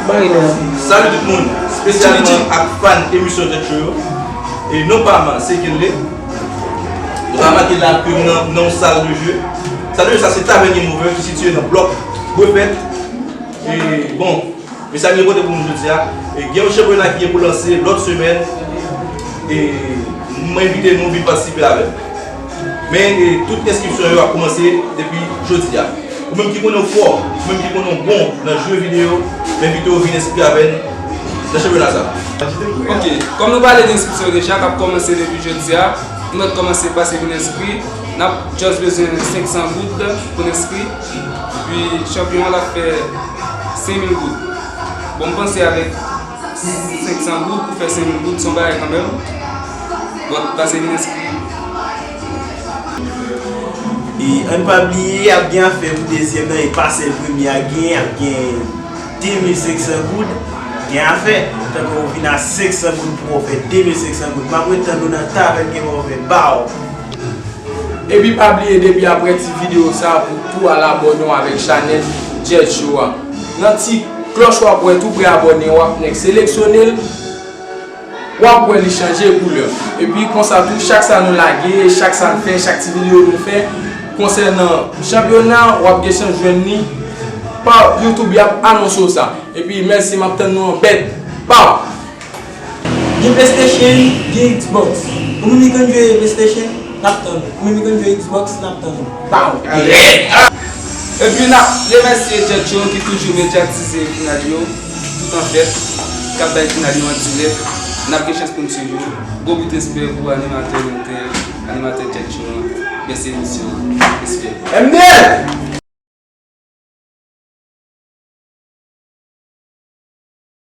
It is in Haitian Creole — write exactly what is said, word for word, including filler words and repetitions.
Salut tout moun, espesyalman ak fan emisyon Jet Show yo. E non pa man, se Kenley. Nou ka make la ke nan nan yon sal de jeu. Sal de jeu sa se Tavern Game Over ki sitiye nan blòk Refèt. E bon, mesaj mwen pote pou nou jodi a. E gen yon chanpyona ki gen pou lanse lòt semèn. E mwen envite nou vin patisipe avè m. Men e, tout enskripsyon yo ap kòmanse depi jodi a. Ou menm ki konnen w fò, ou menm ki konnen w bon nan jwe videyo, m envite w vin enskri avè n nan chanpyona sa. Ok, kòm nou pale de enskripsyon deja, k ap kòmanse depi jodi a, nou mèt kòmanse pase vin enskri. N ap just bezwen senk san goud pou n enskri. Epi chanpyon an l ap fè senk mil goud. Bon, m panse avèk senk san goud pou fè senk mil goud, se yon bagay kanmenm. Bon, pase vin enskri. E ann pa bliye, ap gen afè pou dezyèm nan, e pa sèl premye a gen, ap gen de mil senk san goud, gen afè. Tankou ou vin a senk san goud pou w fè de mil senk san goud. M ap ret tann ou nan Tavern Game Over, baw! Epi pa bliye depi aprè ti videyo sa pou tou al abòne w avèk chanèl Jet Show a. Nan ti klòch w ap wè tou prè abòne w ap nèk seleksyone l, w ap wè li chanje koulè. Epi konsa tou chak sa nou lage, chak sa n fè, chak ti videyo nou fè konsènan chanpyona, w ap gen chans jwenn li pa YouTube y ap anonse w sa. Epi mèsi, m ap tann nou an bèt. Pow! Gen PlayStation, gen Xbox. Ou menm ki konn jwe PlayStation, n ap tann ou. Ou menm ki konn jwe Xbox, n ap tann ou. Pow! Epi n ap remèsye Jet Show ki toujou medyatize final yo tout an fèt, k ap bay final yo an dirèk. N ap gen chans pou n swiv yo. Gwo bout respè pou animatè nou te, animatè Jet Show an. Mèsi emisyon an. Respè. M D!